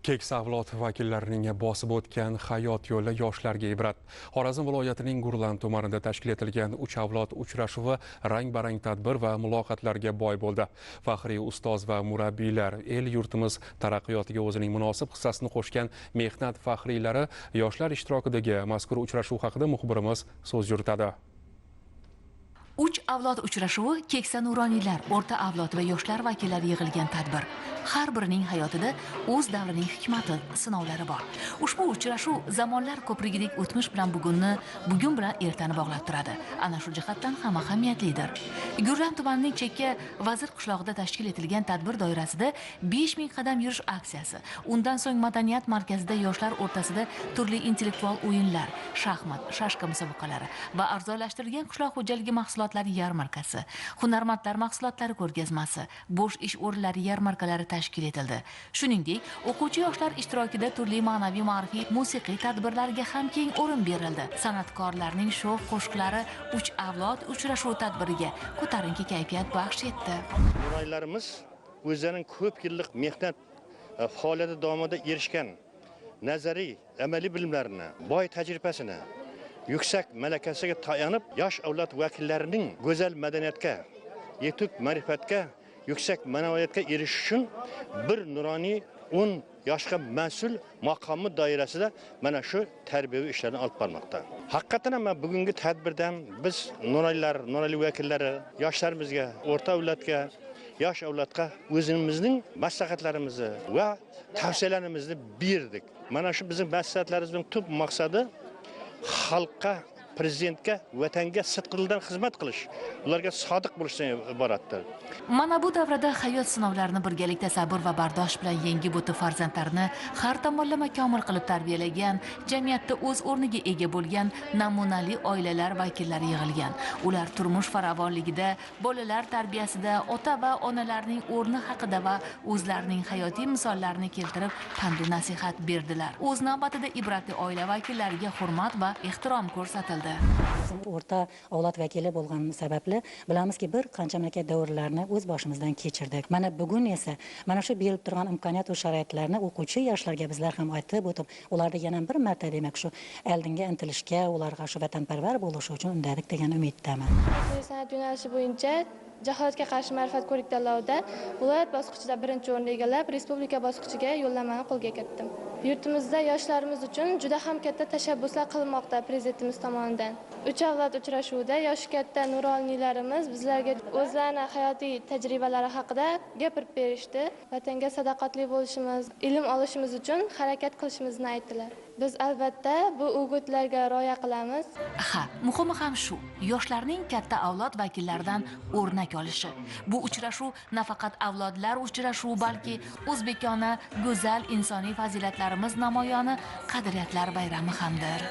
Keksa avlod vakillarining bosib o'tgan hayot yo'li yoshlarga ibrat. Xorazm viloyatining Gurlan tumanida tashkil etilgan 3 avlod uchrashuvi rang-barang tadbir va muloqotlarga boy bo'ldi. Faxriy ustoz va murabbiylar el yurtimiz taraqqiyotiga o'zining munosib hissasini qo'shgan mehnat faxriylari yoshlar ishtirokidagi mazkur uchrashuv haqida muxbirimiz so'z yuritadi. 3 avlod uchrashuvi keksa nuroniylar, o'rta avlod va yoshlar vakillari yig'ilgan tadbir. Har birining hayotida o'z davrining hikmati, sinovlari bor. Ushbu uchrashuv zamonlar ko'prigidek o'tmish bilan bugunni, bugun bilan ertani bog'lab turadi. Ana shu jihatdan ham ahamiyatlidir. Gurlan tumanining chekka Vazir qishlog'ida tashkil etilgan tadbir doirasida 5000 qadam yurish aksiyasi, undan so'ng madaniyat markazida yoshlar o'rtasida turli intellektual o'yinlar, shaxmat, shashka musobaqalari va arzonlashtirilgan qishloq xo'jaligi mahsulotlari yarmarkasi, hunarmandlar mahsulotlari ko'rgazmasi, bo'sh ish o'rinlari yarmarkalari tashkil etildi. Shuningdek, o'quvchi yoshlar ishtirokida turli ma'naviy, ma'rifiy, musiqiy tadbirlarga ham keng o'rin berildi. San'atkorlarning sho'x qo'shiqlari 3 avlod uchrashuv tadbiriga ko'tarinki kayfiyat baxsh etdi. Nuroniylarimiz o'zlarining ko'p yillik mehnat faoliyati davomida erishgan nazariy, amaliy bilimlarini, boy tajribasini, yuksak malakasiga tayanib, yosh avlod vakillarining go'zal madaniyatga, yetuk ma'rifatga, yuksak ma'naviyatga erishish uchun bir nuroniy 10 yoshga mas'ul maqomi doirasida mana shu tarbiyaviy ishlarni olib bormoqda. Haqiqatan ham bugungi tadbirdan biz nuroniylar, nuroniy vakillari yoshlarimizga, o'rta avlodga, yosh avlodga o'zimizning maslahatlarimizni va tavsiyalarimizni berdik. Mana shu bizning maslahatlarimizning tub maqsadi xalqqa, prezidentga, vatanga sidqidildan xizmat qilish, ularga sodiq bo'lishdan iboratdir. Mana bu davrada hayot sinovlarini birgalikda sabr va bardosh bilan yengib o'tib, farzandlarini har tomonlama komil qilib tarbiyalagan, jamiyatda o'z o'rniga ega bo'lgan namunali oilalar vakillari yig'ilgan. Ular turmush farovonligida, bolalar tarbiyasida ota va onalarning o'rni haqida va o'zlarining hayotiy misollarini keltirib pand va nasihat berdilar. O'z navbatida ibratli oila vakillariga hurmat va ehtirom ko'rsatildi. O'rta avlod vakili bo'lgan sababli bilamizki, bir qancha mamlakat davrlarini o'z boshimizdan kechirdik. Mana bugun esa mana shu berilib turgan imkoniyat va sharoitlarni o'quvchi yoshlarga bizlar ham aytib o'tib, ularni yana bir marta demak shu oldinga intilishga, ularga shu vatanparvar bo'lishi uchun undadik degan umiddaman. San'at yo'nalishi bo'yicha jaholatga qarshi ma'rifat ko'rik tanlovida viloyat bosqichida 1-o'rinni egallab, respublika bosqichiga yo'llanmani qo'lga kiritdim. Yurtimizda yoshlarimiz uchun juda ham katta tashabbuslar qilinmoqda prezidentimiz tomonidan. 3 avlod uchrashuvida yoshi katta nuroniylarimiz bizlarga o'zlarining hayotiy tajribalari haqida gapirib berishdi. Vatanga sadoqatli bo'lishimiz, ilm olishimiz uchun harakat qilishimizni aytdilar. Biz albatta bu o'g'itlarga rioya qilamiz. Ha, muhimi ham shu, yoshlarning katta avlod vakillaridan o'rnak olishi. Bu uchrashuv nafaqat avlodlar uchrashuvi, balki o'zbekona go'zal insoniy fazilatlarimiz namoyoni, qadriyatlar bayrami hamdir.